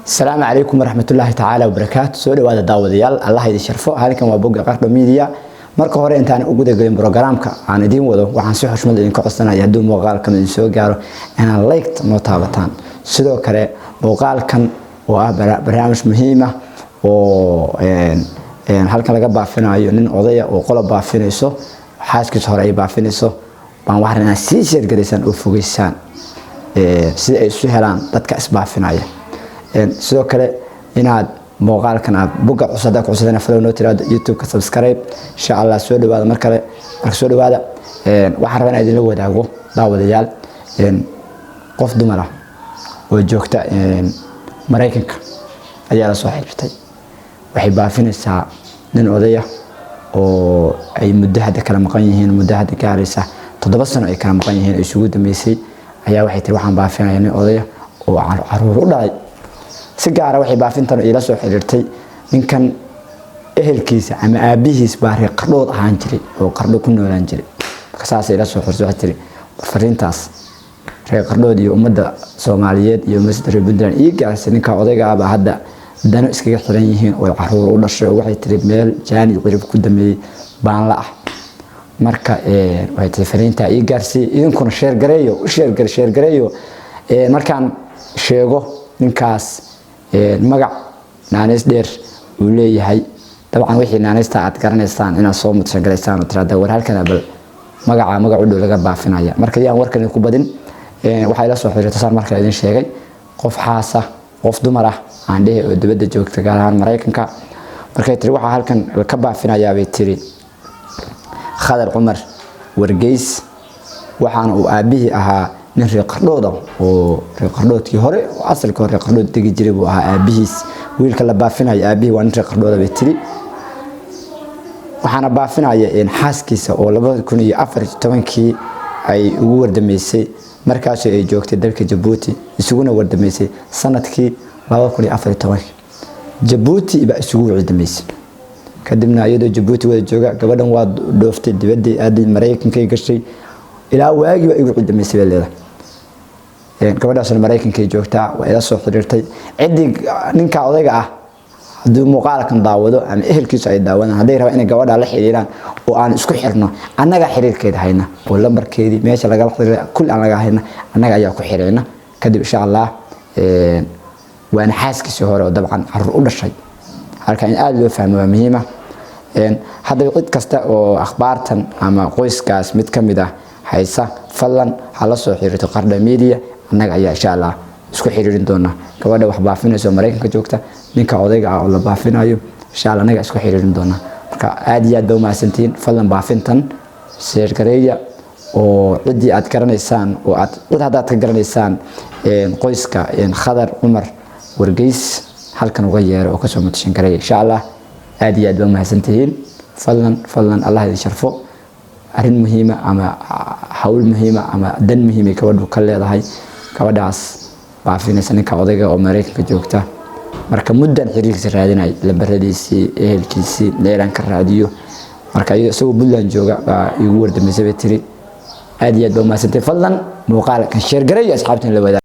Asalaamu calaykum waraxmatullaahi tacaala wabarakaatu. Soo dhawaada daawadayaal, Allah idin sharfo. Halkan waa bogga Qardho Media. Marka hore, intaan u gudagelin programka aan idiin wado, waxaan si xushmad idinka codsanaya, hadduu muuqaalkan idin soo gaaro, inaad like noo taabataan. Sidoo kale muuqaalkan oo ah barnaamij muhiim ah oo halkan laga baafinayo nin odaya oo qola baafinayso, xaaskiisa hore ay baafinayso, baan waxaan inaad sii share garaysaan oo fogeysaan sida ay isu helaan dadka isbaafinaya. Sidoo kale inaad muuqaalkan aad bogga cusub haddaa ku cusubtana follow noo tiraado, YouTube-ka subscribe, insha Allah. Soo dhawaada mar kale. Marka soo dhawaada, waxaan rabaa inaan idinla wadaago, daawadayaal, qof dumar ah oo joogta Maraykanka ayaa la soo xiriirtay. Waxay baafinaysaa nin odaya oo ay muddo hadda kala maqan yihiin, muddo hadda gaaraysa 7 sano ay kala maqan yihiin, ay isugu dambeysay. Ayaa waxay tiri, waxaan baafinaya nin odaya oo caruur u dhalay. Si gaara waxay baafintan iila soo xiriirtay, ninkan ehelkiisa ama aabihiis baa reer Qardhood ahaan jiray oo Qardho ku noolaan jiray. Marka saasay ila soo xiriirtay. Waxay tiri, fariintaas reer Qardhood iyo ummadda Soomaaliyeed iyo ummadda reer Puntland ii gaarsay. Ninka odayga ah baa hadda dano iskaga xiran yihiin oo caruur u dhashay, oo waxay tiri meel jaani cirib ku dameeyey baan la ah. Marka waxay tiri, fariintaa ii gaarsiiyey, idinkuna share gareeyo, u share share gareeyo. Markaan sheego ninkaas magac naanays dheer uu leeyahay, dabcan wixii naanaysta aad garanaysaan inaad soo mutashan garaysaan oo tiraahda, war halkan bal magaca magac u dhow laga baafinaya. Marka yaan warkan idinku badin. Waxaa ila soo xiriirtay, saan marka idin sheegay, qof xaasa, qof dumar ah aan dhehe, oo dibadda joogta, gaar ahaan Maraykanka. Markay tiri, waxaa halkan ka baafinayaa, bay tiri, Khadar Cumar Wargeys, waxaana uu aabbihii ahaa nin reer Qardhooda oo reer Qardhoodkii hore, asalkii hore reer Qardhood degi jiray buu ahaa aabihiis. Wiilka la baafinayo aabihii waa nin reer Qardhooda, bay tiri. Waxaana baafinaya xaaskiisa oo 2014-kii ay ugu wardamaysay, markaasoo ay joogtay dalka Jabuuti, isuguna wardamaysay sanadkii 2014-kii. Jabuuti baa isugu wardamaysay. Kadibna iyadoo Jabuuti wada jooga, gabadhan waa dhooftay, dibadday aaday, Maraykankay gashay. Ilaa waagii baa igu cidamaysay, bay leedahay. Gabadhaasna Maraykankay joogtaa, waa ila soo xiriirtay. Ciddii ninka odayga ah hadduu muuqaalkan daawado ama ehelkiisu ay daawadaan, hadday rabaan inay gabadha la xiriiraan oo aan isku xirno, annaga xiriirkeeda hayna oo lambarkeedii, meesha lagala xiriira, kulli aan laga hayna, annaga ayaa ku xirayna kadib, insha Allah. Waana xaaskiisii hore oo dabcan caruur u dhashay. Halka in aada loo fahmo waa muhiima. Haddaba cid kasta oo akhbaartan ama qoyskaas mid ka mid ah haysa, fadlan hala soo xiriirto Qardha Media. Annaga ayaa insha Allah isku xiriirin doona gabadha wax baafinaysa oo Maraykanka joogta, ninka odayga ah oo la baafinayo. Insha Allah annaga isku xiriirin doona. Marka aad iyo aad baa umahadsantihiin. Fadlan baafintan share gareeya oo ciddii aad garanaysaan oo aad cid haddaad ka garanaysaan qoyska Khadar Cumar Wargeys, halkan uga yeero oo kasoo mutashan gareeya, insha Allah. Aad iyo aad baa umahadsantihiin. Fadlan, fadlan, Allah idin sharfo. Arrin muhiima ama hawl muhiima ama dan muhiimay gabadhu ka leedahay, gabadhaas baafinaysa ninka odayga oo Maraykanka joogta. Marka muddan xiriirkiisa raadinay, lambaradiisii, ehelkiisii, meelaan ka raadiyo. Marka isagoo Puntland jooga baa igu wardamaysay, bay tiri. Aad iyo aad baa umahadsantay. Fadlan muuqaalkan share gareeyo, asxaabtan la wadaag.